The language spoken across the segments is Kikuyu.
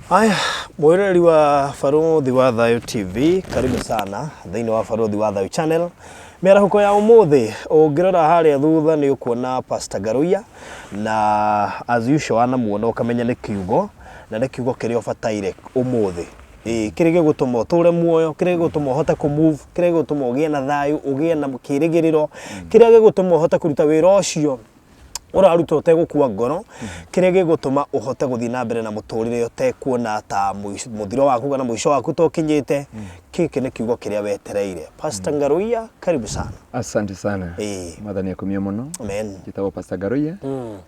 Haya, mwĩroreri wa Barũthi wa Thayũ TV, karibu sana thĩinĩ wa Barũthi wa Thayũ Channel. Mĩarahũko ya ũmũthĩ, ũngĩrora harĩa thutha nĩ ũkuona Pastor Ngaruiya na as usual wanamuona ũkamenya nĩ kiugo na nĩ kiugo kĩrĩa ũbataire ũmũthĩ. Ĩĩ, kĩrĩa gĩgũtũma ũtũre muoyo, kĩrĩa gĩgũtũma ũhote kũ move, kĩrĩa gĩgũtũma ũgĩe na thayũ, ũgĩe na kĩrĩgĩrĩro, kĩrĩa gĩgũtũma ũhote kũruta wĩra ũcio ũraruta ũtegũkua ngoro, kĩrĩa gĩgũtũma ũhote gũthiĩ na mbere na mũtũrĩre ũtekuona ta mũthiro waku kana mũico waku ta ũkinyĩte. Gĩkĩ nĩ kiugo kĩrĩa wetereire. Pastor Ngaruiya, karibu sana. Asante sana. Ĩĩ. Mwathani akumio mũno. Amen. Njĩtagwo Pastor Ngaruiya.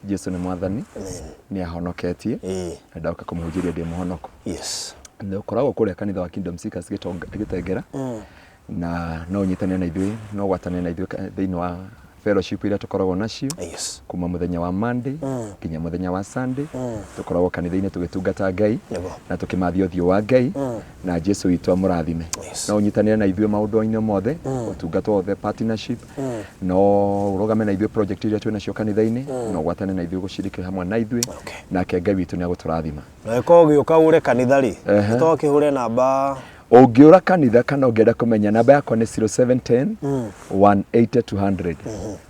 Jesu nĩ mwathani. Amen. Nĩ ahonoketie. Ĩĩ. Na ndoka kũmũhunjĩria ndĩ mũhonoko. Yes. Nĩ ũkoragwo kũrĩa kanitha wa Kingdom Seekers Gĩtengera. Na no ũnyitane na ithuĩ, no ũgwatane na ithuĩ thĩinĩ wa fellowship iria tũkoragwo nacio. Yes. Kuma mũthenya wa Monday nginya mũthenya wa Sunday. Tũkoragwo kanitha-inĩ tũgĩtungata Ngai. Nĩguo. Na tũkĩmathia ũthiũ wa Ngai. Na Jesu witũ amũrathime. Yes. No ũnyitanĩre na ithuĩ maũndũ-inĩ mothe, ũtungata wothe, partnership. No ũrũgame na ithuĩ project iria twĩ nacio kanitha-inĩ, no ũgwatane na ithuĩ gũciriki hamwe na ithuĩ. Okay. Nake Ngai witũ nĩ agũtũrathima. Na ĩkorwo ũgĩũka ũre kanitha rĩ, tũkĩhũre namba. Ũngĩũra kanitha kana ũngĩenda kũmenya namba yakwa nĩ 0710 180 200.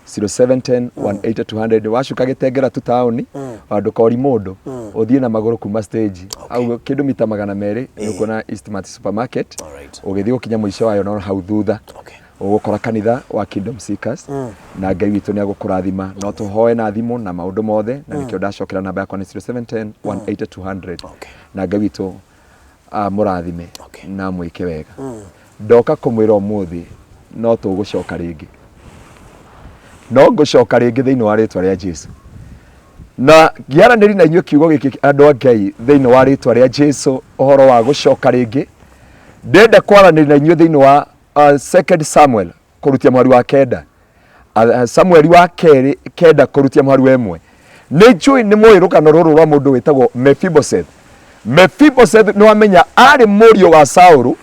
0710 180 200. Wacuka Gĩtengera tu taũni, ona ndũkori mũndũ, ũthiĩ na magũrũ kuma stage. Hau kĩndũ mita 200 nĩ ũkuona Eastmart supermarket. Ũgĩthiĩ gũkinya mũico wayo no hau thutha. Ũgũkora kanitha wa Kingdom Seekers na Ngai witũ nĩ agũkũrathima. No tũhoe na thimũ na maũndũ mothe na nĩkĩo ndacokera namba yakwa nĩ 0710 180 200. Na Ngai witũ amũrathime na amwĩke wega. Ndoka kũmwĩra ũmũthĩ no tũgũcoka rĩngĩ. No ngũcoka rĩngĩ thĩinĩ wa rĩtwa rĩa Jesu. Na ngĩaranĩri na inyuĩ kiugo gĩkĩ andũ a Ngai thĩinĩ wa rĩtwa rĩa Jesu ũhoro wa gũcoka rĩngĩ. Ndĩrenda kwaranĩria na inyuĩ thĩinĩ wa Second Samuel kũrutia mũhari wa kenda. Samueli wa kerĩ kenda kũrutia mũhari wa ĩmwe. Nĩ njũĩ nĩ mũĩ rũgano rũrũ rwa mũndũ wĩtagwo Mefiboseth. Mefiboseth nĩ wamenya arĩ mũriũ wa Saũlũ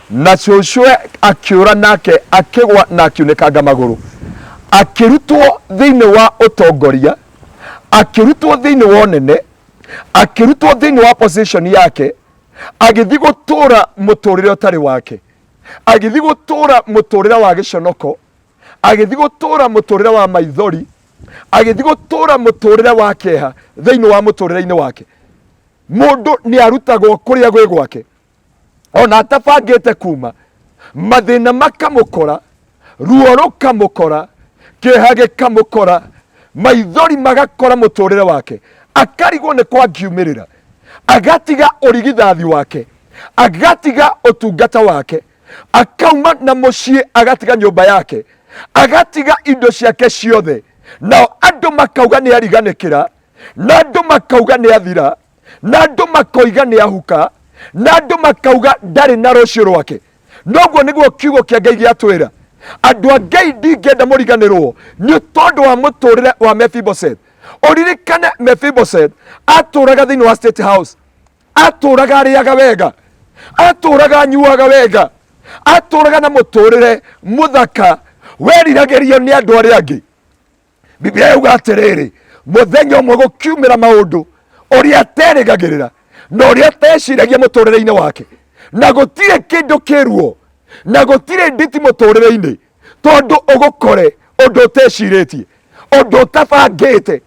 na cũcũwe akĩũra nake akĩgwa na akiunĩkanga magũrũ. Akĩrutwo thĩinĩ wa ũtongoria, akĩrutwo thĩinĩ wa ũnene, akĩrutwo thĩinĩ wa position yake, agĩthiĩ gũtũũra mũtũrĩre ũtarĩ wake. Agĩthiĩ gũtũũra mũtũrĩre wa gĩconoko, agĩthiĩ gũtũũra mũtũrĩre wa maithori, agĩthiĩ gũtũũra mũtũrĩre wa kĩeha thĩinĩ wa mũtũrĩre-inĩ wake. Mũndũ nĩ arutagwo kũrĩa gwĩ gwake, ona atabangĩte kuma, mathĩna makamũkora, ruo rũkamũkora, kĩeha gĩkamũkora, maithori magakora mũtũrĩre wake, akarigwo nĩ kwa ngiumĩrĩra, agatiga ũrigithathi wake, agatiga ũtungata wake, akauma na mũciĩ, agatiga nyũmba yake, agatiga indo ciake ciothe, nao andũ makauga nĩ ariganĩkĩra, na andũ makauga nĩ athira, na andũ makoiga nĩ ahuka, na andũ makauga ndarĩ na rũciũ rwake. Noguo nĩguo kiugo kĩa Ngai gĩatwĩra. Andũ a Ngai ndingĩenda mũriganĩrwo nĩ tondũ wa mũtũrĩre wa Mefiboseth. Ũririkane Mefiboseth atũraga thĩinĩ wa State House, atũraga arĩaga wega, atũraga anyuaga wega, atũraga na mũtũrĩre mũthaka weriragĩrio nĩ andũ arĩa angĩ. Biblia yauga atĩrĩrĩ, mũthenya ũmwe gũkiumĩra maũndũ ũrĩa aterĩgagĩrĩra na ũrĩa ateciragia mũtũrĩre-inĩ wake, na gũtirĩ kĩndũ kĩruo na gũtirĩ nditi mũtũrĩre-inĩ, tondũ ũgũkore ũndũ ũtecirĩtie, ũndũ ũtabangĩte.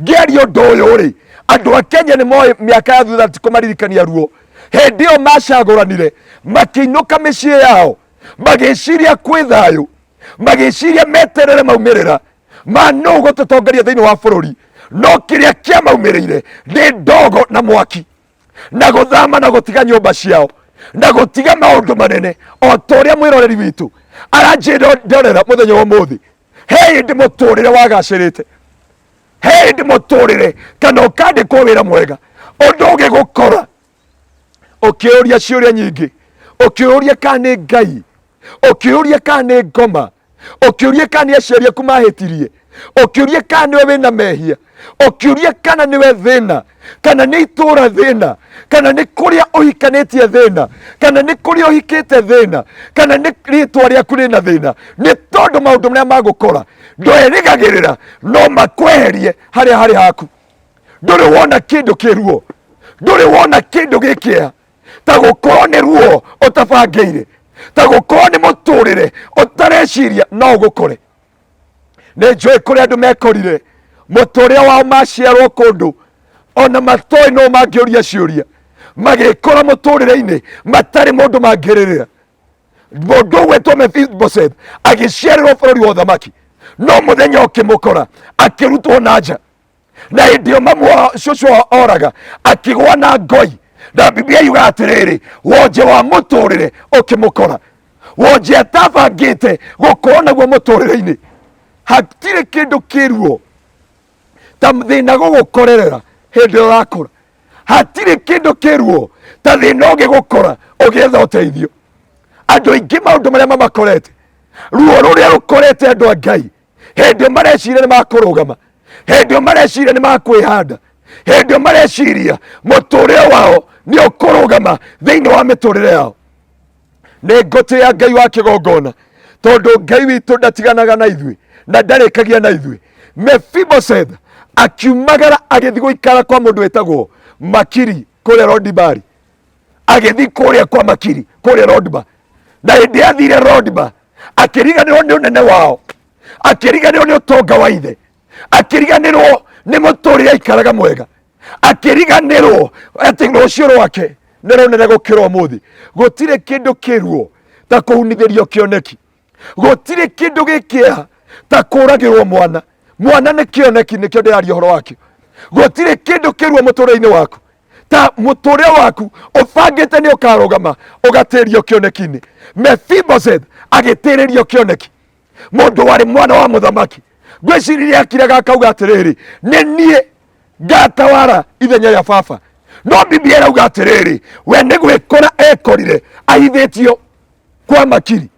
Ngĩaria ũndũ ũyũ rĩ, andũ a Kenya nĩ moĩ mĩaka ya thutha ti kũmaririkania ruo. Hĩndĩ ĩyo macagũranire makĩinũka mĩciĩ yao magĩciria kwĩ thayũ, magĩciria meterere maumĩrĩra ma nũ gũtũtongoria thĩinĩ wa bũrũri, no kĩrĩa kĩamaumĩrĩire nĩ ndogo na mwaki na gũthama na gũtiga nyũmba ciao na gũtiga maũndũ manene, o ta ũrĩa mwĩroreri witũ aranjĩndorera mũthenya wa ũmũthĩ. He hĩndĩ mũtũrĩre wagacĩrĩte, he hĩndĩ mũtũrĩre kana ũkandĩkwo wĩra mwega, ũndũ ũgĩgũkora ũkĩũria ciũria nyingĩ, ũkĩũria kana nĩ Ngai, ũkĩũria kana nĩ ngoma, ũkĩũria kana nĩ aciari aku mahĩtirie, ũkĩũria kana nĩwe wĩna mehia, ũkĩũria kana nĩwe thĩna, kana nĩ itũũra thĩna, kana nĩ kũrĩa ũhikanĩtie thĩna, kana nĩ kũrĩa ũhikĩte thĩna, kana nĩ rĩtwa rĩaku rĩna thĩna. Nĩ tondũ maũndũ marĩa magũkora ndwerĩgagĩrĩra no makweherie harĩa harĩ haku. Ndũrĩ wona kĩndũ kĩruo, Ndũrĩ wona kĩndũ gĩkĩa ta gũkorwo nĩ ruo ũtabangĩire, ta gũkorwo nĩ mũtũrĩre ũtareciria no ũgũkore. Nĩ njũĩ kũrĩa andũ mekorire mũtũrĩre wao maciarwo kũndũ ona matoĩ no mangĩũria ciũria, magĩkora mũtũrĩre-inĩ matarĩ mũndũ mangĩrĩrĩra. Mũndũ ũgwĩtwo Mephibosheth agĩciarĩrwo bũrũri wa ũthamaki, no mũthenya ũkĩmũkora akĩrutwo na nja, na hĩndĩ ĩyo mamu wa cũcũ wao oraga akĩgwa na ngoi. Na Biblia yugaga atĩrĩrĩ, wonje wa mũtũrĩre ũkĩmũkora, wonje atabangĩte gũkorwo naguo mũtũrĩre-inĩ. Hatirĩ kĩndũ kĩruo ta thĩna gũgũkorerera hĩndĩ ĩrĩa ũrakũra. Hatirĩ kĩndũ kĩruo ta thĩna ũgĩgũkora ũgĩetha ũteithio. Andũ aingĩ maũndũ marĩa mamakorete, ruo rũrĩa rũkorete andũ a Ngai hĩndĩ ĩyo mareciria nĩ makũrũgama, hĩndĩ ĩyo mareciria nĩ makwĩhanda, hĩndĩ ĩyo mareciria mũtũrĩre wao nĩ ũkũrũgama thĩinĩ wa mĩtũrĩre yao. Nĩ ngũtĩĩa Ngai wa kĩgongona, tondũ Ngai witũ ndatiganaga na ithuĩ na ndarĩkagia na ithuĩ. Mephibosheth akiumagara agĩthiĩ gũikara kwa mũndũ wĩtagwo Makiri kũrĩa Lodibari. Agĩthiĩ kũrĩa kwa Makiri kũrĩa Lodiba, na hĩndĩ athire Lodiba akĩriganĩrwo nĩ ũnene wao, akĩriganĩrwo nĩ ũtonga wa ithe, akĩriganĩrwo nĩ mũtũrĩre aikaraga mwega, akĩriganĩrwo atĩ rũciũ rwake nĩ rũnene gũkĩra ũmũthĩ. Gũtirĩ kĩndũ kĩruo ta kũhunithĩrio kĩoneki, gũtirĩ kĩndũ gĩkĩeha ta kũragĩrwo mwana. Mwana nĩ kĩoneki, nĩkĩo ndĩraria ũhoro wakĩo. Gũtirĩ kĩndũ kĩruo mũtũrĩre-inĩ waku ta mũtũrĩre waku ũbangĩte nĩ ũkarũgama ũgatĩrio kĩoneki-inĩ. Mephibosheth agĩtĩrĩrio kĩoneki, mũndũ warĩ mwana wa mũthamaki. Ngwĩciririe akiraga akauga atĩrĩrĩ, nĩ niĩ ngatawara ithenya rĩa baba. No Biblia ĩrauga atĩrĩrĩ, we nĩ gwĩkora ekorire ahithĩtio kwa Makiri,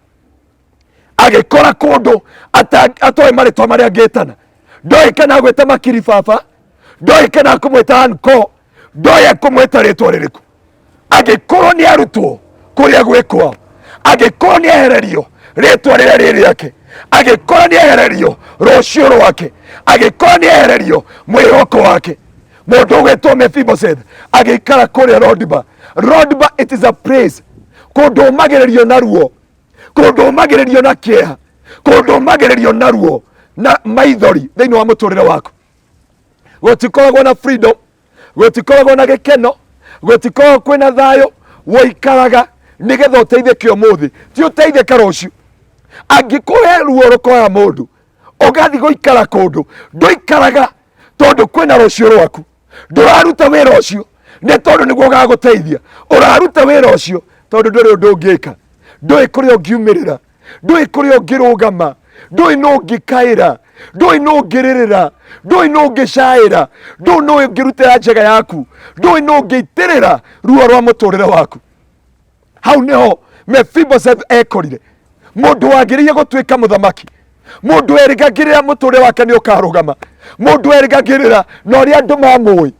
agĩkora kũndũ atoĩ marĩtwa marĩa angĩtana. Ndoĩ kana agwĩta Makiri baba, ndoĩ kana akũmwĩta anko, ndoĩ akũmwĩta rĩtwa rĩrĩkũ. Angĩkorwo nĩ arutwo kũrĩa gwĩ kwao, angĩkorwo nĩ ehererio rĩtwa rĩrĩa rĩ rĩake, angĩkorwo nĩ ehererio rũciũ rwake, angĩkorwo nĩ ehererio mwĩhoko wake. Mũndũ ũgwĩtwo Mephibosheth agĩikara kũrĩa Lodiba. Lodiba, it is a place kũndũ ũmagĩrĩrio na ruo, kũndũ ũmagĩrĩrio na kĩeha, kũndũ ũmagĩrĩrio na ruo na maithori thĩinĩ wa mũtũrĩre waku. Gũtikoragwo na freedom, gũtikoragwo na gĩkeno, gũtikoragwo kwĩna thayũ. Woikaraga nĩgetha ũteithĩke ũmũthĩ, ti ũteithĩke rũciũ. Angĩkũhe ruo rũkoya mũndũ ũgathiĩ gũikara kũndũ ndũikaraga tondũ kwĩna rũciũ rwaku. Ndũraruta wĩra ũcio nĩ tondũ nĩguo ũgagũteithia, ũraruta wĩra ũcio tondũ ndũrĩ ũndũ ũngĩka, ndũĩ kũrĩa ũngiumĩrĩra, ndũĩ kũrĩa ũngĩrũgama, ndũĩ nũ ũngĩkaĩra, ndũĩ nũ ũngĩrĩrĩra, ndũĩ nũ ũngĩcaĩra, ndũĩ nũ ũngĩrutĩra njega yaku, ndũĩ nũ ũngĩitĩrĩra ruo rwa mũtũrĩre waku. Hau nĩho Mephibosheth ekorire, mũndũ wagĩrĩire gũtuĩka mũthamaki, mũndũ erĩgagĩrĩra mũtũrĩre wake nĩ ũkarũgama, mũndũ erĩgagĩrĩra na ũrĩa andũ mamũĩ,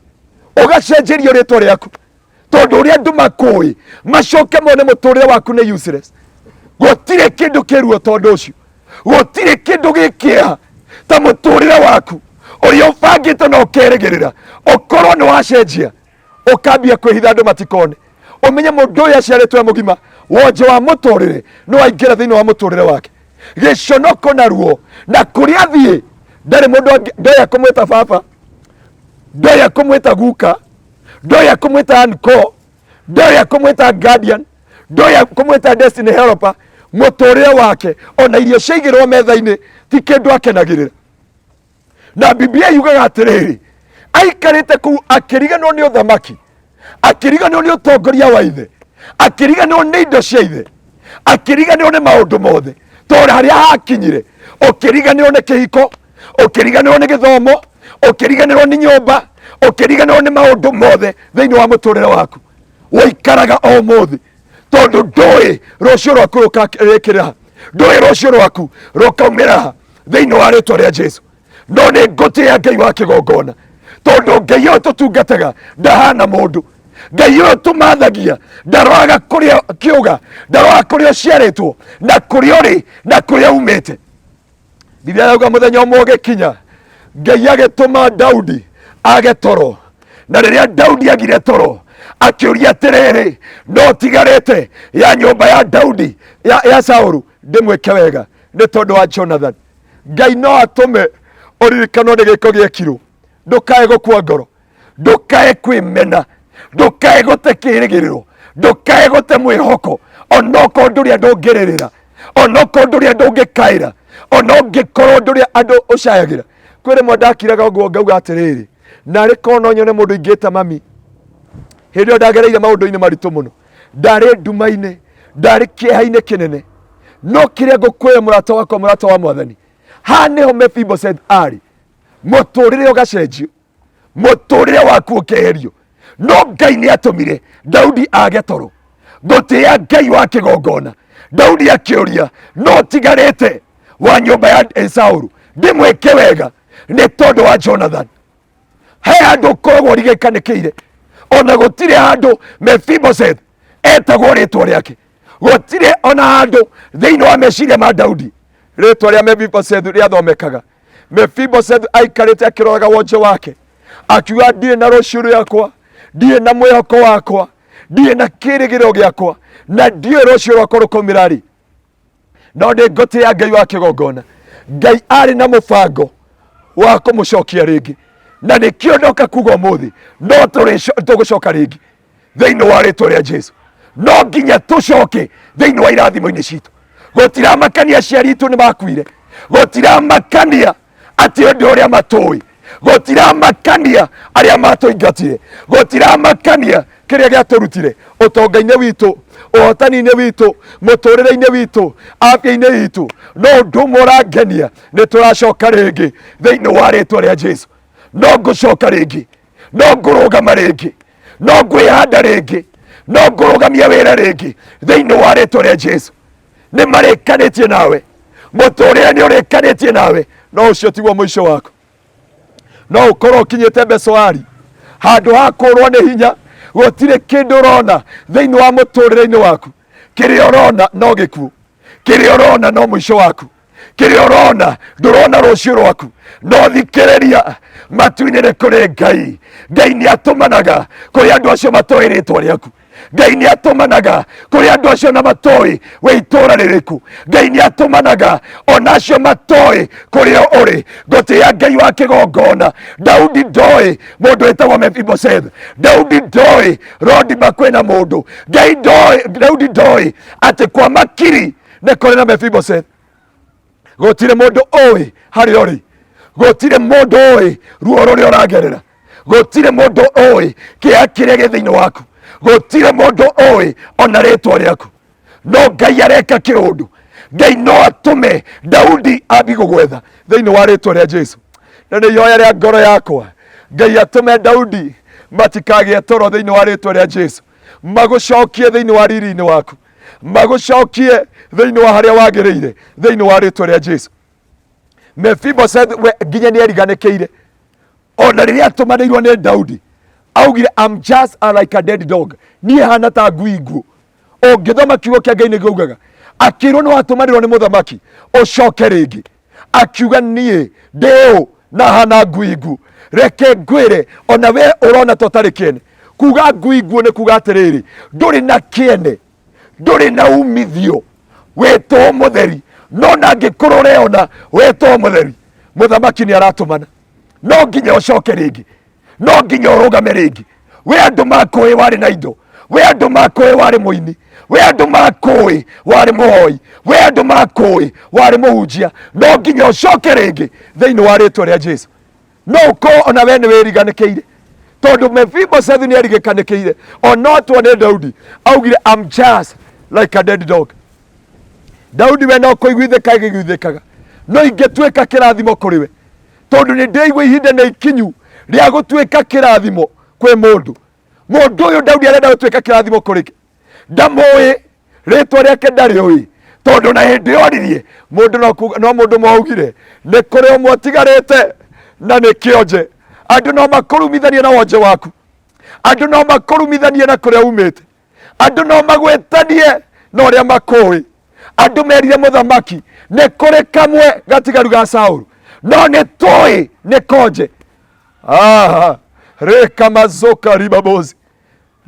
ũgacenjerio rĩtwa rĩaku tondũ ũrĩa andũ makũĩ macoke mone mũtũrĩre waku nĩ useless. Gũtirĩ kĩndũ kĩruo tondũ ũcio, gũtirĩ kĩndũ gĩkĩeha ta mũtũrĩre waku ũrĩa ũbangĩte na ũkerĩgĩrĩra ũkorwo nĩ wacenjia, ũkambia kwĩhitha andũ matikone. Ũmenye mũndũ ũyũ aciarĩtwo e mũgima, wonje wa mũtũrĩre nĩ waingĩra thĩinĩ wa mũtũrĩre wake, gĩconoko na ruo, na kũrĩa athiĩ ndarĩ mũndũ ndoya kũmwĩta baba, ndoya kũmwĩta guka, ndoya kũmwĩta anko, ndoya kũmwĩta guardian, ndoya kũmwĩta destiny helper. Mũtũrĩre wake ona irio ciaigĩrwo metha-inĩ ti kĩndũ akenagĩrĩra. Na Biblia yugaga atĩrĩrĩ, aikarĩte kũu akĩriganĩrwo nĩ ũthamaki, akĩriganĩrwo nĩ ũtongoria wa ithe, akĩriganĩrwo nĩ indo cia ithe, akĩriganĩrwo nĩ maũndũ mothe, tondũ harĩa hakinyire ũkĩriganĩrwo nĩ kĩhiko, ũkĩriganĩrwo nĩ gĩthomo, ũkĩriganĩrwo nĩ nyũmba, ũkĩriganĩrwo nĩ maũndũ mothe thĩinĩ wa mũtũrĩre waku. Ũikaraga o ũmũthĩ tondũ ndũĩ rũciũ rwaku rũkarĩkĩra, ndũĩ rũciũ rwaku rũkaumĩra thĩinĩ wa rĩtwa rĩa Jesu. No nĩ ngũtĩĩa Ngai wa kĩgongona, tondũ Ngai ũyũ tũtungataga ndahana mũndũ. Ngai ũyũ tũmathagia ndaroraga kũrĩa kĩũga, ndaroraga kũrĩa ũciarĩtwo na kũrĩa ũrĩ na kũrĩa umĩte. Biblia yauga mũthenya ũmwe ũgĩkinya, Ngai agĩtũma Daudi age toro. Na rĩrĩa Daudi agire toro, akĩũria atĩrĩrĩ, no tigarĩte ya nyũmba ya Daudi ya Saulu ndĩmwĩke wega nĩ tondũ wa Jonathan. Ngai no atũme ũririkanwo nĩ gĩko gĩekirwo. Ndũkae gũkua ngoro, ndũkae kwĩmena, ndũkae gũte kĩrĩgĩrĩro, ndũkae gũte mwĩhoko, onokorwo ndũrĩ andũ ũngĩrĩrĩra, onokorwo ndũrĩ andũ ũngĩkaĩra, ona ũngĩkorwo ndũrĩ andũ ũcayagĩra. Kwĩ rĩmwe ndakiraga ũguo ngauga atĩrĩrĩ, narĩ korwo no nyone mũndũ ingĩta mami. Hĩndĩ ĩyo ndagereire maũndũ-inĩ maritũ mũno, ndarĩ nduma-inĩ, ndarĩ kĩeha-inĩ kĩnene, no kĩrĩa ngũkwĩra mũrata wakwa, mũrata wa mwathani, haha nĩho Mephibosheth arĩ. Mũtũrĩre ũgacenjio, mũtũrĩre waku ũkeherio, no Ngai nĩ atũmire Daudi age toro. Ngũtĩĩa Ngai wa kĩgongona. Daudi akĩũria, no tigarĩte wa nyũmba ya Saulu ndĩmwĩke wega nĩ tondũ wa Jonathan. He handũ ũkoragwo ũrigĩkanĩkĩire, ona gũtirĩ handũ Mephibosheth etagwo rĩtwa rĩake, gũtirĩ ona handũ thĩinĩ wa meciria ma Daudi rĩtwa rĩa Mephibosheth rĩathomekaga. Mephibosheth aikarĩte akĩroraga wonje wake, akiuga ndirĩ na rũciũ rwakwa, ndirĩ na mwĩhoko wakwa, ndirĩ na kĩrĩgĩrĩro gĩakwa, na ndiũĩ rũciũ rwakwa rũkaumĩra rĩ. No nĩ ngũtĩĩa Ngai wa kĩgongona. Ngai arĩ na mũbango wa kũmũcokia rĩngĩ, na nĩkĩo ndoka kuga ũmũthĩ no tũgũcoka rĩngĩ thĩinĩ wa rĩtwa rĩa Jesu. No nginya tũcoke thĩinĩ wa irathimo-inĩ citũ. Gũtiramakania aciari itũ nĩ makuire, gũtiramakania atĩ ũndũ ũrĩa matũĩ, gũtiramakania arĩa matũingatire, gũtiramakania kĩrĩa gĩatũrutire ũtonga-inĩ witũ, ũhotani-inĩ witũ, mũtũrĩre-inĩ witũ, afya-inĩ itũ. No ũndũ ũmwe ũrangenia, nĩ tũracoka rĩngĩ thĩinĩ wa rĩtwa rĩa Jesu. No ngũcoka rĩngĩ, no ngũrũgama rĩngĩ, no ngwĩhanda rĩngĩ, no ngũrũgamia wĩra rĩngĩ thĩinĩ wa rĩtwa rĩa Jesu. Nĩ marĩkanĩtie nawe, mũtũrĩre nĩ ũrĩkanĩtie nawe, no ũcio tiguo mũico waku. No ũkorwo ũkinyĩte Besoari, handũ ha kũrwo nĩ hinya, gũtirĩ kĩndũ ũrona thĩinĩ wa mũtũrĩre-inĩ waku. Kĩrĩa ũrona no gĩkuũ, kĩrĩa ũrona no mũico waku, kĩrĩa ũrona ndũrona rũciũ rwaku. No thikĩrĩria, matu-inĩ nĩ kũrĩ Ngai. Ngai nĩ atũmanaga kũrĩ andũ acio matoĩ rĩtwa rĩaku. Ngai nĩ atũmanaga kũrĩ andũ acio na matoĩ wĩ itũũra rĩrĩkũ. Ngai nĩ atũmanaga ona acio matoĩ kũrĩa ũrĩ. Ngũtĩĩa Ngai wa kĩgongona. Daudi ndoĩ mũndũ wĩtagwo Mephibosheth. Daudi ndoĩ Rodiba kwĩna mũndũ. Ngai ndoĩ, Daudi ndoĩ atĩ kwa Makiri nĩ kũrĩ na Mephibosheth. Gũtirĩ mũndũ ũĩ harĩa ũrĩ, gũtirĩ mũndũ ũĩ ruo rũrĩa ũragerera, gũtirĩ mũndũ ũĩ kĩeha kĩrĩa gĩ thĩinĩ waku, gũtirĩ mũndũ ũĩ ona rĩtwa rĩaku. No Ngai areka kĩũndũ. Ngai no atũme Daudi ambi gũgwetha thĩinĩ wa rĩtwa rĩa Jesu. Na nĩ ihoya rĩa ngoro yakwa, Ngai atũme Daudi matikagĩe toro thĩinĩ wa rĩtwa rĩa Jesu, magũcokie thĩinĩ wa riri-inĩ waku, magũcokie thĩinĩ wa harĩa wagĩrĩire thĩinĩ wa rĩtwa rĩa Jesu. Mephibosheth we nginya nĩ eriganĩkĩire, ona rĩrĩa atũmanĩirwo nĩ Daudi augire I'm just a like a dead dog, niĩ hana ta ngui nguũ. Ũngĩthoma kiugo kĩa Ngai nĩguo ugaga, akĩrwo nĩ watũmanĩrwo nĩ mũthamaki ũcoke rĩngĩ, akiuga niĩ ndĩ ũ na hana ngui nguũ. Reke ngwĩre, ona we ũrona ta ũtarĩ kĩene, kuga ngui nguũ nĩ kuga atĩrĩrĩ, ndũrĩ na kĩene, ndũrĩ na umithio, wĩtwo mũtheri. No na angĩkorwo ũreona wĩtwo mũtheri, mũthamaki nĩ aratũmana, no nginya ũcoke rĩngĩ, no nginya ũrũgame rĩngĩ. We andũ makũĩ warĩ na indo, we andũ makũĩ warĩ mũini, we andũ makũĩ warĩ mũhoi, we andũ makũĩ warĩ mũhunjia, no nginya ũcoke rĩngĩ thĩinĩ wa rĩtwa rĩa Jesu. No ũkorwo ona we nĩ wĩriganĩkĩire, tondũ Mephibosheth nĩ erigĩkanĩkĩire, ona atwo nĩ Daudi augire I'm just like a dead dog. Daudi we no kũiguithĩka ĩgĩiguithĩkaga, no ingĩtuĩka kĩrathimo kũrĩ we, tondũ nĩ ndĩigua ihinda nĩ ikinyu rĩa gũtuĩka kĩrathimo kwĩ mũndũ. Mũndũ ũyũ Daudi arenda gũtuĩka kĩrathimo kũrĩ, ndamũĩ rĩtwa rĩake ndarĩũĩ, tondũ na hĩndĩ ĩyo oririe mũndũ no kuga, no mũndũ mwaugire nĩ kũrĩ ũmwe ũtigarĩte na nĩ kĩonje. Andũ no makũrumithanie na wonje waku, andũ no makũrumithanie na kũrĩa umĩte, andũ no magwĩtanie na ũrĩa makũĩ. Andũ merire mũthamaki nĩ kũrĩ kamwe gatigaru ga Saulu, no nĩ tũĩ nĩ konje. Aha. Rĩkamazoka ribabozi.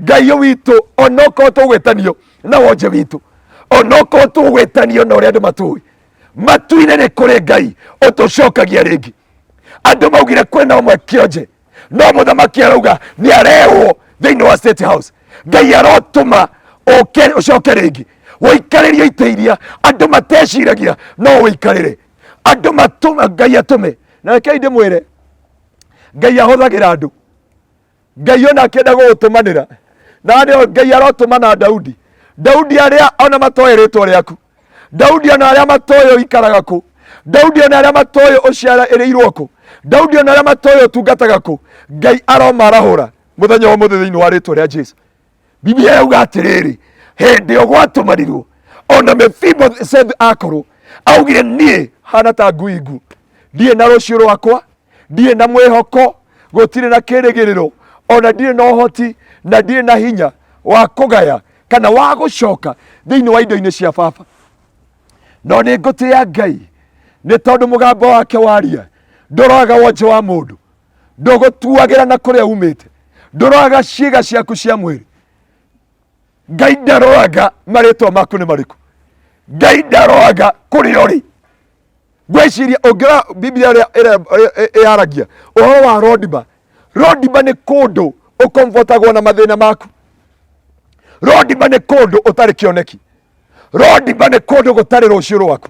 Ngai witũ onokorwo tũgwĩtanio na wonje witũ, onokorwo tũgwĩtanio na ũrĩa andũ matũĩ, matu-inĩ nĩ kũrĩ Ngai ũtũcokagia rĩngĩ. Andũ maugire kwĩna ũmwe kĩonje, no mũthamaki arauga nĩ arehwo thĩinĩ wa State House. Ngai arotũma ũke ũcoke rĩngĩ ũikarĩrie itĩ iria andũ mateciragia no ũikarĩre. Andũ matũma Ngai atũme. Na rekei ndĩmwĩre, Ngai ahũthagĩra andũ. Ngai ona akĩenda gũgũtũmanĩra, na nĩo Ngai arotũmana Daudi. Daudi arĩa ona matoĩ rĩtwa rĩaku, Daudi ona arĩa matoĩ ũikaraga kũ, Daudi ona arĩa matoĩ ũciarĩirwo kũ, Daudi ona arĩa matoĩ ũtungataga kũ, Ngai aromarahũra mũthenya wa ũmũthĩ thĩinĩ wa rĩtwa rĩa Jesu. Biblia yauga atĩrĩrĩ, hĩndĩ ĩyo gwatũmanirwo ona Mefiboseth akorwo augire niĩ hana ta ngui ngu, ndirĩ na rũciũ rwakwa, ndirĩ na mwĩhoko, gũtirĩ na kĩrĩgĩrĩro, ona ndirĩ na ũhoti na ndirĩ na hinya wa kũgaya kana wa gũcoka thĩinĩ wa indo-inĩ cia baba. No nĩ ngũtĩĩa Ngai nĩ tondũ mũgambo wake waria ndũroraga wonje wa mũndũ, ndũgũtuagĩra na kũrĩa umĩte, ndũroraga ciĩga ciaku cia mwĩrĩ. Ngai ndaroraga marĩtwa maku nĩ marĩkũ, Ngai ndaroraga kũrĩa ũrĩ. Ngwĩciria ũngĩrora Biblia ĩrĩa ĩyaragia ũhoro wa Rodiba, Rodiba nĩ kũndũ ũkomfortagwo na mathĩna maku. Rodiba nĩ kũndũ ũtarĩ kĩoneki. Rodiba nĩ kũndũ gũtarĩ rũciũ rwaku.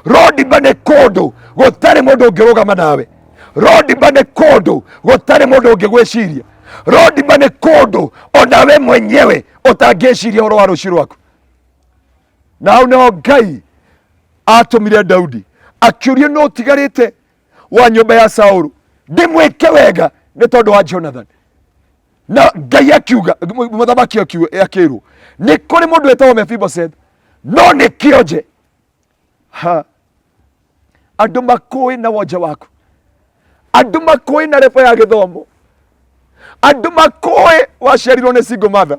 Rodiba nĩ kũndũ gũtarĩ mũndũ ũngĩrũgama nawe. Rodiba nĩ kũndũ gũtarĩ mũndũ ũngĩgwĩciria. Rodiba nĩ kũndũ onawe mwenyewe ũtangĩciria ũhoro wa rũciũ rwaku. Na hau nĩho Ngai atũmire Daudi akĩũria nũ ũtigarĩte wa nyũmba ya Saulu ndĩmwĩke wega nĩ tondũ wa Jonathan. Na Ngai akiuga, mũthamaki akĩrwo nĩ kũrĩ mũndũ wĩtagwo Mefiboseth no nĩ kĩonje. Ha, andũ makũĩ na wonje waku, andũ makũĩ na rebo ya gĩthomo, andũ makũĩ waciarirwo nĩ single mother,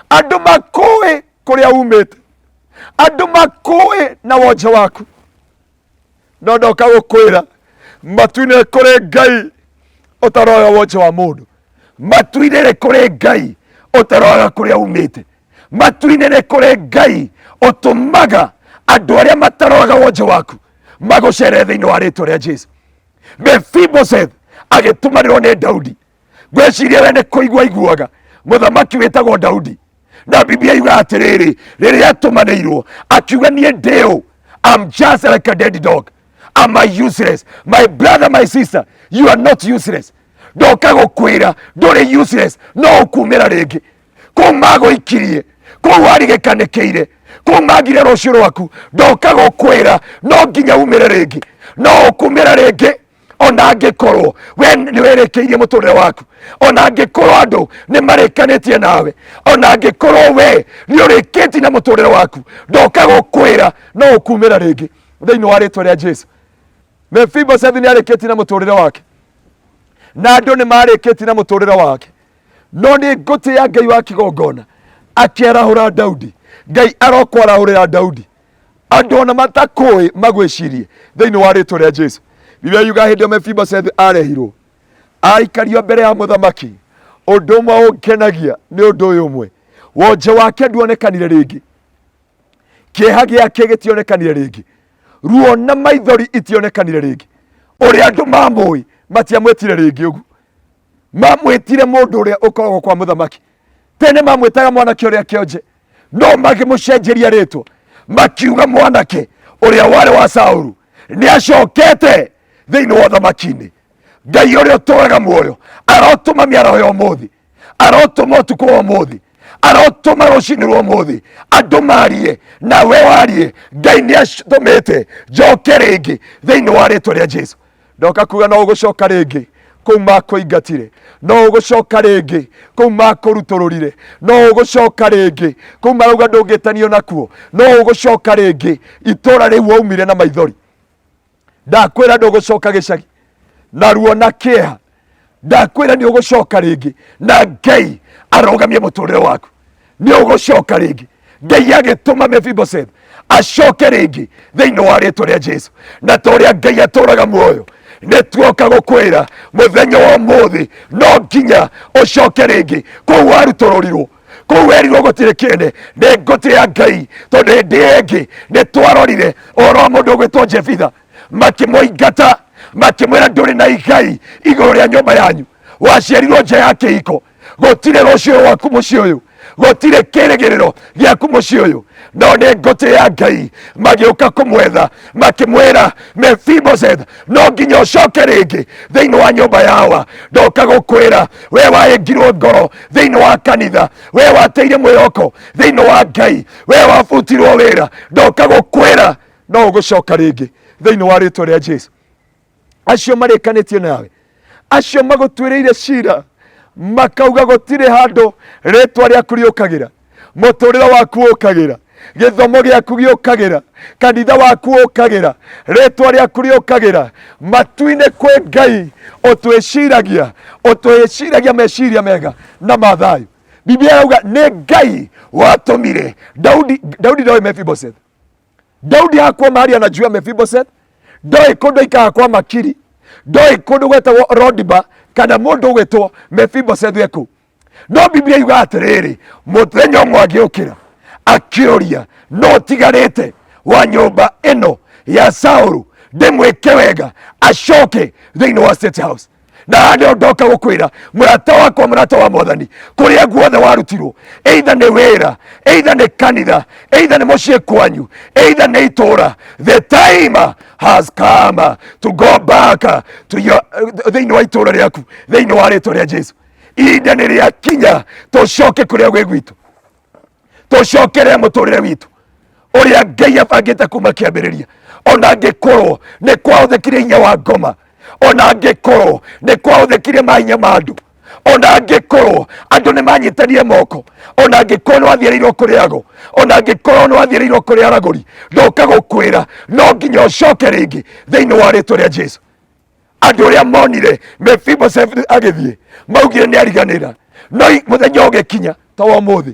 andũ makũĩ kũrĩa umĩte, andũ makũĩ na wonje waku. No ndoka gũkwĩra matu-inĩ kũrĩ Ngai ũtaroya wonje wa mũndũ, matu-inĩ nĩ kũrĩ Ngai ũtaroraga kũrĩa umĩte, matu-inĩ nĩ kũrĩ Ngai ũtũmaga andũ arĩa mataroraga wonje waku magũcerere thĩinĩ wa rĩtwa rĩa Jesu. Mefiboseth agĩtũmanĩrwo nĩ Daudi. Ngwĩciria we nĩ kũigua aiguaga mũthamaki wĩtagwo Daudi, na Biblia yugaga atĩrĩrĩ, rĩrĩa atũmanĩirwo akiuga niĩ ndĩũ, I'm just like a dead dog, I'm a useless. My brother, my sister, you are not useless. Ndoka gũkwĩra ndũrĩ useless, no ũkumĩra rĩngĩ. Kũu magũikirie, kũu warigĩkanĩkĩire, kũu magire rũciũ rwaku, ndoka gũkwĩra no nginya umĩre rĩngĩ, no ũkumĩra rĩngĩ. Ona angĩkorwo we nĩ wĩrĩkĩirie mũtũrĩre waku, ona angĩkorwo andũ nĩ marĩkanĩtie nawe, ona angĩkorwo we nĩ ũrĩkĩtie na mũtũrĩre waku, ndoka gũkwĩra no ũkumĩra rĩngĩ thĩinĩ wa rĩtwa rĩa Jesu. Mefiboseth nĩ arĩkĩtie na mũtũrĩre wake, na andũ nĩ marĩkĩtie na mũtũrĩre wake, no nĩ ngũtĩĩa Ngai wa kĩgongona akĩarahũra Daudi. Ngai arokwarahũrĩra Daudi, andũ ona matakũĩ magwĩcirie thĩinĩ wa rĩtwa rĩa Jesu. Biblia yuga hĩndĩ ĩyo Mefiboseth arehirwo aikario mbere ya mũthamaki, ũndũ ũmwe ũngenagia nĩ ũndũ ũyũ ũmwe, wonje wake nduonekanire rĩngĩ, kĩeha gĩake gĩtionekanire rĩngĩ, ruo na maithori itionekanire rĩngĩ, ũrĩa andũ mamũĩ matiamwĩtire rĩngĩ ũguo, mamwĩtire mũndũ ũrĩa ũkoragwo kwa mũthamaki. Tene mamwĩtaga mwanake ũrĩa kĩonje, no magĩmũcenjeria rĩtwa makiuga mwanake ũrĩa warĩ wa Saulu nĩ acokete thĩinĩ wa ũthamaki-inĩ. Ngai ũrĩa ũtũraga muoyo arotũma mĩaraho ya ũmũthĩ, arotũma ũtukũ wa ũmũthĩ, arotũma rũcinĩ rwa ũmũthĩ andũ marie nawe warie. Ngai nĩ atũmĩte njoke rĩngĩ thĩinĩ wa rĩtwa rĩa Jesu. Ndoka kuga no ũgũcoka rĩngĩ kũu makũingatire, no ũgũcoka rĩngĩ kũu makũrutũrũrire, no ũgũcoka rĩngĩ kũu marauga ndũngĩtanio nakuo, no ũgũcoka rĩngĩ itũra rĩu waumire na maithori. Ndakwĩra ndũgũcoka gĩcagi na ruo na kĩeha, ndakwĩra nĩ ũgũcoka rĩngĩ na Ngai arũgamie mũtũrĩre waku, nĩ ũgũcoka rĩngĩ. Ngai agĩtũma Mefiboseth acoke rĩngĩ thĩinĩ wa rĩtwa rĩa Jesu. Na ta ũrĩa Ngai atũraga muoyo, Nĩ tuoka gũkwĩra mũthenya wa ũmũthĩ no nginya ũcoke rĩngĩ kũu warutũrũrirwo, kũu werirwo gũtirĩ kĩene. Nĩ ngũtĩĩa Ngai tondũ hĩndĩ ĩyo ĩngĩ nĩ twarorire ũhoro wa mũndũ ũgwĩtwo Jefitha, makĩmũingata, makĩmwĩra ndũrĩ na igai igũrũ rĩa nyũmba yanyu, waciarirwo nja ya kĩhiko, gũtirĩ rũciũ rwaku mũciĩ ũyũ, gũtirĩ kĩrĩgĩrĩro gĩaku mũciĩ ũyũ. No nĩ ngũtĩĩa Ngai, magĩũka kũmwetha, makĩmwĩra Mefiboseth, no nginya ũcoke rĩngĩ thĩinĩ wa nyũmba yawa. Ndoka gũkwĩra we waĩngirwo ngoro thĩinĩ wa kanitha, we wateire mwĩhoko thĩinĩ wa Ngai, we wabutirwo wĩra, ndoka gũkwĩra no ũgũcoka rĩngĩ thĩinĩ wa rĩtwa rĩa Jesu. Acio marĩkanĩtie nawe, acio magũtuĩrĩire cira makauga gũtirĩ handũ rĩtwa rĩaku rĩũkagĩra, mũtũrĩre waku ũkagĩra, gĩthomo gĩaku gĩũkagĩra, kanitha waku ũkagĩra, rĩtwa rĩaku rĩũkagĩra, matu-inĩ kwĩ Ngai ũtwĩciragia, ũtwĩciragia meciria mega na ma thayũ. Biblia yauga nĩ Ngai watũmire Daudi. Daudi ndoĩ Mefiboseth. Daudi hakuwa mahali anajua Mefiboseth, ndoĩ kũndũ aikaraga kwa Makiri, ndoĩ kũndũ gwetagwo Rodiba kana mũndũ ũgwĩtwo Mefiboseth ekũ. No Biblia yugaga atĩrĩrĩ, mũthenya ũmwe agĩũkĩra akĩũria, no ũtigarĩte wa nyũmba ĩno ya Saũlũ ndĩmwĩke wega acoke thĩinĩ wa State House? Na handå ndoka gũkwĩra mũrata wakwa, mũrata wa Mwathani, kũrĩa guothe warutirwo, either nĩ wĩra, either nĩ kanitha, either nĩ mũciĩ kwanyu, either nĩ itũra, the time has come to go back to your thĩinĩ wa itũra rĩaku thĩinĩ wa rĩtwa rĩa Jesu. Ihinda nĩ rĩakinya tũcoke kũrĩa gwĩ gwitũ, tũcokerere mũtũrĩre witũ ũrĩa Ngai abangĩte kuma kĩambĩrĩria. Ona angĩkorwo nĩ kwahũthĩkire hinya wa ngoma, ona angĩkorwo nĩ kwahũthĩkire mahinya ma andũ, ona angĩkorwo andũ nĩ manyitanire moko, ona angĩkorwo nĩ wathiĩrĩirwo kũrĩ ago, ona angĩkorwo nĩ wathiĩrĩirwo kũrĩ aragũri, ndoka gũkwĩra no nginya ũcoke rĩngĩ thĩinĩ wa rĩtwa rĩa Jesu. Andũ ũrĩa monire Mefiboseth agĩthiĩ maugire nĩ ariganĩra, no mũthenya ũgĩkinya ta wa ũmũthĩ,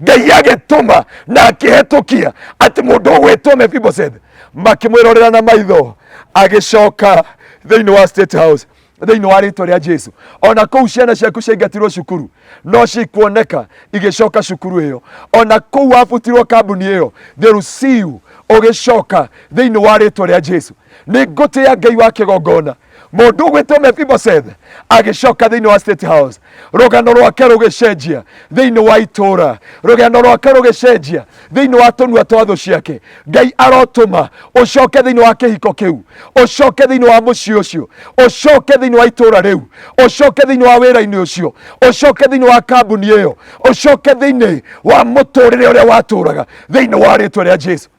Ngai agĩtũma na akĩhetũkia atĩ mũndũ ũgwĩtwo Mefiboseth makĩmwĩrorera na maitho agĩcoka thĩinĩ wa State House thĩinĩ wa rĩtwa rĩa Jesu. Ona kũu ciana ciaku ciaingatirwo cukuru no cikuoneka igĩcoka cukuru ĩyo. Ona kũu wabutirwo kambuni ĩyo, they will see you ũgĩcoka thĩinĩ wa rĩtwa rĩa Jesu. Nĩ ngũtĩĩa Ngai wa kĩgongona. Mũndũ ũgwĩtwo Mefiboseth agĩcoka thĩinĩ wa State House, rũgano rwake rũgĩcenjia thĩinĩ wa itũũra, rũgano rwake rũgĩcenjia thĩinĩ wa tũnua twa thũ ciake. Ngai arotũma ũcoke thĩinĩ wa kĩhiko kĩu, ũcoke thĩinĩ wa mũciĩ ũcio, ũcoke thĩinĩ wa itũũra rĩu, ũcoke thĩinĩ wa wĩra-inĩ ũcio, ũcoke thĩinĩ wa kambuni ĩyo, ũcoke thĩinĩ wa mũtũrĩre ũrĩa watũraga thĩinĩ wa rĩtwa rĩa Jesu.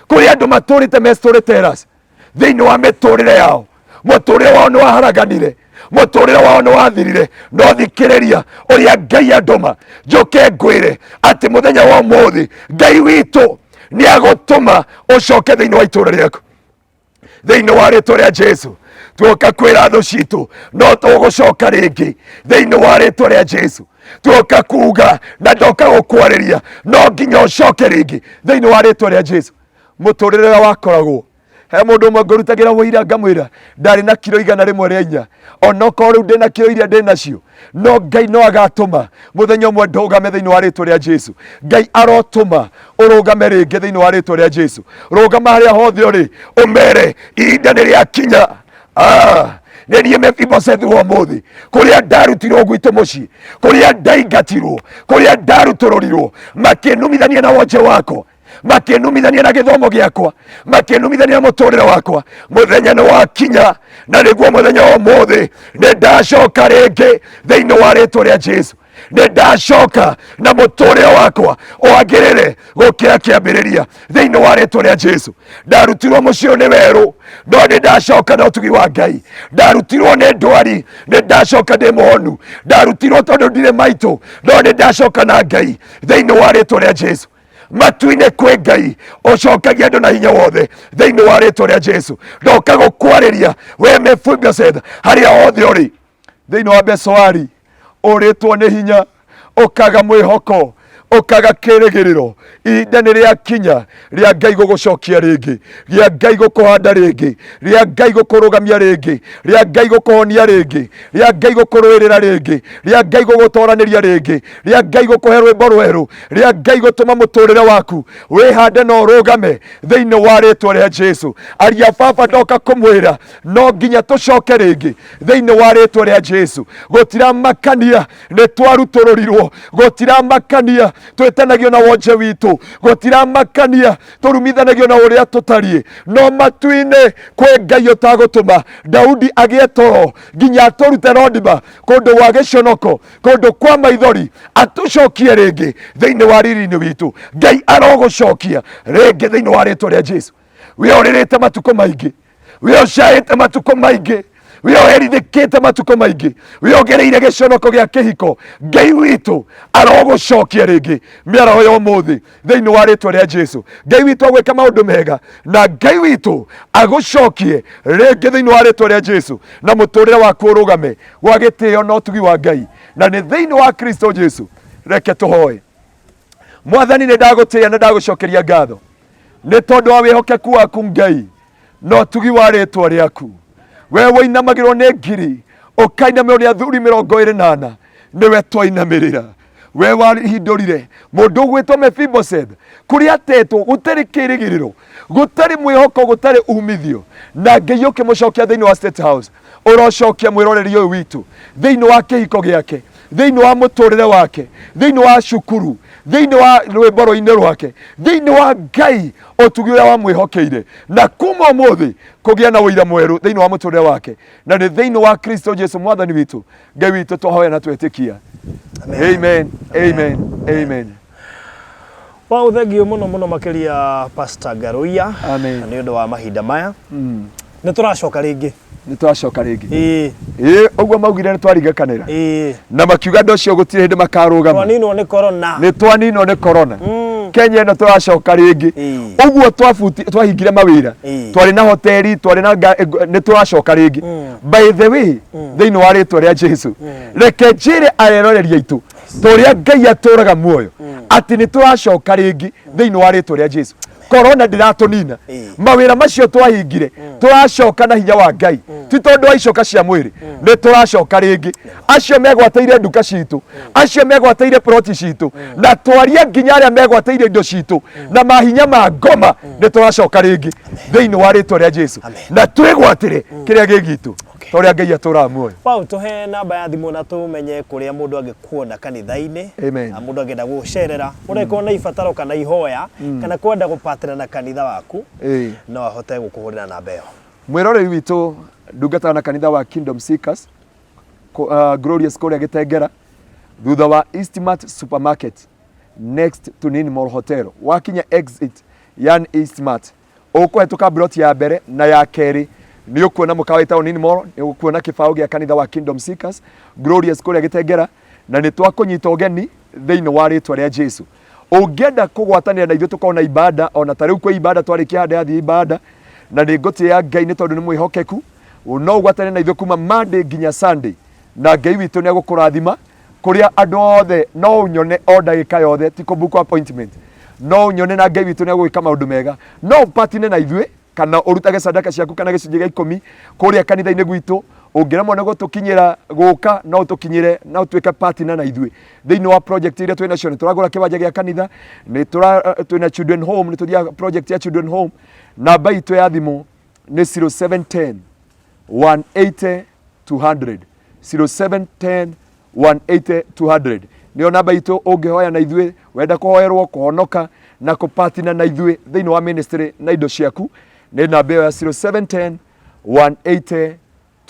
Kũrĩ andũ matũrĩte me storytellers thĩinĩ wa mĩtũrĩre yao, mũtũrĩre wao nĩ waharaganire, mũtũrĩre wao nĩ wathirire, no thikĩrĩria ũrĩa Ngai andũma njũke ngwĩre atĩ mũthenya wa ũmũthĩ Ngai witũ nĩ agũtũma ũcoke thĩinĩ wa itũũra rĩaku thĩinĩ wa rĩtwa rĩa Jesu. Tuoka kwĩra thũ citũ no tũgũcoka rĩngĩ thĩinĩ wa rĩtwa rĩa Jesu. Tuoka kuga na ndoka gũkwarĩria no nginya ũcoke rĩngĩ thĩinĩ wa rĩtwa rĩa Jesu. Mũtũrĩre ũrĩa wakoragwo he mũndũ ũmwe ngũrutagĩra wũira ngamwĩra ndarĩ na kiro 104, onokorwo rĩu ndĩna kiro iria ndĩ nacio, no Ngai no agatũma mũthenya ũmwe ndũgame thĩinĩ wa rĩtwa rĩa Jesu. Ngai arotũma ũrũgame rĩngĩ thĩinĩ wa rĩtwa rĩa Jesu. Rũgama harĩa hothe ũrĩ, ũmere ihinda nĩ rĩakinya. Nĩ niĩ Mefiboseth wa ũmũthĩ, kũrĩa ndarutirwo gwitũ mũciĩ, kũrĩa ndaingatirwo, kũrĩa ndarutũrũrirwo, makĩnumithania na wonje wakwa, makĩnumithania na gĩthomo gĩakwa, makĩnumithania na mũtũrĩre wakwa, mũthenya nĩ wakinya na nĩguo mũthenya wa ũmũthĩ nĩ ndacoka rĩngĩ thĩinĩ wa rĩtwa rĩa Jesu. Nĩ ndacoka na mũtũrĩre wakwa wagĩrĩre gũkĩra kĩambĩrĩria thĩinĩ wa rĩtwa rĩa Jesu. Ndarutirwo mũciĩ nĩ werũ, no nĩ ndacoka na ũtugi wa Ngai. Ndarutirwo nĩ ndwari, nĩ ndacoka ndĩ mũhonu. Ndarutirwo tondũ ndirĩ maitũ, no nĩ ndacoka na Ngai thĩinĩ wa rĩtwa rĩa Jesu. Matu-inĩ kwĩ Ngai ũcokagia andũ na hinya wothe thĩinĩ wa rĩtwa rĩa Jesu. Ndoka gũkwarĩria we Mefiboseth harĩa hothe ũrĩ thĩinĩ wa Besowari, ũrĩtwo nĩ hinya, ũkaga mwĩhoko, Ũkaga kĩrĩgĩrĩro, ihinda nĩ rĩakinya rĩa Ngai gũgũcokia rĩngĩ, rĩa Ngai gũkũhanda rĩngĩ, rĩa Ngai gũkũrũgamia rĩngĩ, rĩa Ngai gũkũhonia rĩngĩ, rĩa Ngai gũkũrũĩrĩra rĩngĩ, rĩa Ngai gũgũtoranĩria rĩngĩ, rĩa Ngai gũkũhe rwĩmbo rwerũ, rĩa Ngai gũtũma mũtũrĩre waku wĩhande na ũrũgame thĩinĩ wa rĩtwa rĩa Jesu. Aria baba, ndoka kũmwĩra no nginya tũcoke rĩngĩ thĩinĩ wa rĩtwa rĩa Jesu. Gũtiramakania nĩ twarutũrũrirwo, gũtiramakania twĩtanagio na wonje witũ, gũtiramakania tũrumithanagio na ũrĩa tũtariĩ, no matu-inĩ kwĩ Ngai ũtagũtũma Daudi agĩe toro nginya atũrute rondima kũndũ gwa gĩconoko, kũndũ kwa maithori, atũcokie rĩngĩ thĩinĩ wa riri-inĩ witũ. Ngai arogũcokia rĩngĩ thĩinĩ wa rĩtwa rĩa Jesu. We ũrĩrĩte matukũ maingĩ, we ũcaĩte matukũ maingĩ, we ũherithĩkĩte matukũ maingĩ, we ũgereire gĩconoko gĩa kĩhiko, Ngai witũ arogũcokia rĩngĩ mĩaraho ya ũmũthĩ thĩinĩ wa rĩtwa rĩa Jesu. Ngai witũ agwĩka maũndũ mega, na Ngai witũ agũcokie rĩngĩ thĩinĩ wa rĩtwa rĩa Jesu, na mũtũrĩre waku ũrũgame gwa gĩtĩo na ũtugi wa Ngai, na nĩ thĩinĩ wa Kristo Jesu. Reke tũhoe. Mwathani, nĩ ndagũtĩĩa na ndagũcokeria ngatho nĩ tondũ wa wĩhokeku waku Ngai na ũtugi wa rĩtwa rĩaku. We woinamagĩrwo nĩ ngiri, ũkainamĩrwo nĩ athuri 24, nĩwe twainamĩrĩra. We wahindũrire mũndũ ũgwĩtwo Mefiboseth kũrĩa atetwo, gũtarĩ kĩrĩgĩrĩro, gũtarĩ mwĩhoko, gũtarĩ umithio, na Ngai ũkĩmũcokia thĩinĩ wa State House. Ũrocokia mwĩroreri ũyũ witũ thĩinĩ wa kĩhiko gĩake, thĩinĩ wa mũtũrĩre wake, thĩinĩ wa cukuru, thĩinĩ wa rwĩmbo rũinĩ rwake, thĩinĩ wa Ngai ũtugi ũrĩa wamwĩhokeire, na kuma ũmũthĩ kũgĩa na ũira mwerũ thĩinĩ wa mũtũrĩre wake, na nĩ thĩinĩ wa Kristo Jesu mwathani witũ. Ngai witũ twahoya na twetĩkia. Amen, amen, amen. Wow, thengiũ mũno mũno makĩria Pastor Ngaruiya. Amen. Nĩ ũndũ wa mahinda maya. Nĩ tũracoka rĩngĩ. Nĩ tũracoka rĩngĩ. Ĩĩ. Ĩĩ, ũguo maugire nĩ twarigakanĩra. Ĩĩ. Na makiuga andũ acio gũtirĩ hĩndĩ makarũgama. Twaninwo nĩ corona. Nĩ twaninwo nĩ corona. Kenya ĩno tũracoka rĩngĩ. Ĩĩ. Ũguo twahingire mawĩra. Ĩĩ. Twarĩ na hoteli, twarĩ na nĩ tũracoka rĩngĩ. By the way, thĩinĩ wa rĩtwa rĩa Jesu. Reke njĩre areroreri aitũ ta ũrĩa Ngai atũraga muoyo atĩ nĩ tũracoka rĩngĩ thĩinĩ wa rĩtwa rĩa Jesu. Korona ndĩratũnina. Mawĩra macio twahingire tũracoka na hinya wa Ngai, ti tondũ wa icoka cia mwĩrĩ, nĩ tũracoka rĩngĩ. Acio megwatĩire nduka citũ, acio megwatĩire ploti citũ, na twaria nginya arĩa megwatĩire indo citũ na mahinya ma ngoma, nĩ tũracoka rĩngĩ thĩinĩ wa rĩtwa rĩa Jesu, na twĩgwatĩre kĩrĩa gĩ gitũ ta ũrĩa Ngai atũraga muoyo. Wow, tũhe namba ya thimũ na tũmenye kũrĩa mũndũ angĩkuona kanitha-inĩ. Amen. Na mũndũ angĩenda gũgũcerera, mũndũ angĩkorwo na ibataro kana ihoya, kana kwenda gũpatĩra na kanitha waku, no ahote gũkũhũrĩra namba ĩyo. Mwĩroreri witũ, ndungataga na kanitha wa Kingdom Seekers, Glorious kũrĩa Gĩtengera, thutha wa Eastmart Supermarket, next to Nini Mall Hotel. Wakinya exit yani Eastmart, Ũkũhetũka mburoti ya mbere na ya kerĩ, nĩ ũkuona mũkawa wĩtagwo Nini Mall, nĩ ũkuona kĩbaũ gĩa kanitha wa Kingdom Seekers Glorious kũrĩa Gĩtengera, na nĩ twakũnyita ũgeni thĩinĩ wa rĩtwa rĩa Jesu. Ũngĩenda kũgwatanĩra na ithuĩ tũkorwo na ibada, ona ta rĩu kwĩ ibada twarĩkia haha ndĩrathiĩ ibada, na nĩ ngũtĩĩa Ngai nĩ tondũ nĩ mwĩhokeku. No ũgwatanĩre na ithuĩ kuma Monday nginya Sunday, na Ngai witũ nĩ egũkũrathima. Kũrĩa andũ othe no ũnyone o ndagĩka yothe, ti kũ book appointment, no ũnyone na Ngai witũ nĩ egũgĩka maũndũ mega. No ũpatine na ithuĩ kana ũrutage sadaka ciaku kana gĩcunjĩ gĩa ikũmi kũrĩa kanitha-inĩ gwitũ. Ũngĩremwo nĩ gũtũkinyĩra gũka, no ũtũkinyĩre na ũtuĩke partner na ithuĩ thĩinĩ wa project iria twĩ nacio. Nĩ tũragũra kĩwanja gĩa kanitha, nĩ twĩna children home, nĩ tũthiaga project ya children home. Namba itũ ya thimũ nĩ 0710 180 200, 0710 180 200 nĩyo namba itũ. Ũngĩhoya na ithuĩ, wenda kũhoerwo, kũhonoka na kũpatina na ithuĩ thĩinĩ wa ministry na indo ciaku, nĩ namba ĩyo ya 0710 180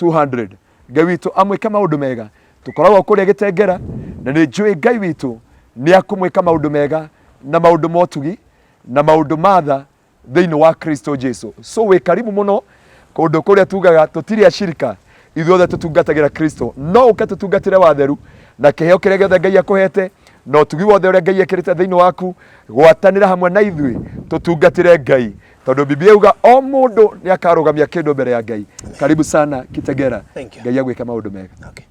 200. Ngai witũ amwĩke maũndũ mega. Tũkoragwo kũrĩa Gĩtengera, na nĩ njũĩ Ngai witũ nĩ akũmwĩka maũndũ mega na maũndũ ma ũtugi na maũndũ ma tha thĩinĩ wa Kristo Jesu. So wĩ karibu mũno kũndũ kũrĩa tugaga tũtirĩ ashirika, ithuothe tũtungatagĩra Kristo. No ũke tũtungatĩre watheru na kĩheo kĩrĩa gĩothe Ngai akũhete na ũtugi wothe ũrĩa Ngai ekĩrĩte thĩinĩ waku, gwatanĩra hamwe na ithuĩ tũtungatĩre Ngai, tondũ Biblia yuga o mũndũ nĩ akarũgamia kĩndũ mbere ya Ngai. Karibu sana Kitegera. Thank you. Ngai agwĩke maũndũ mega. Okay.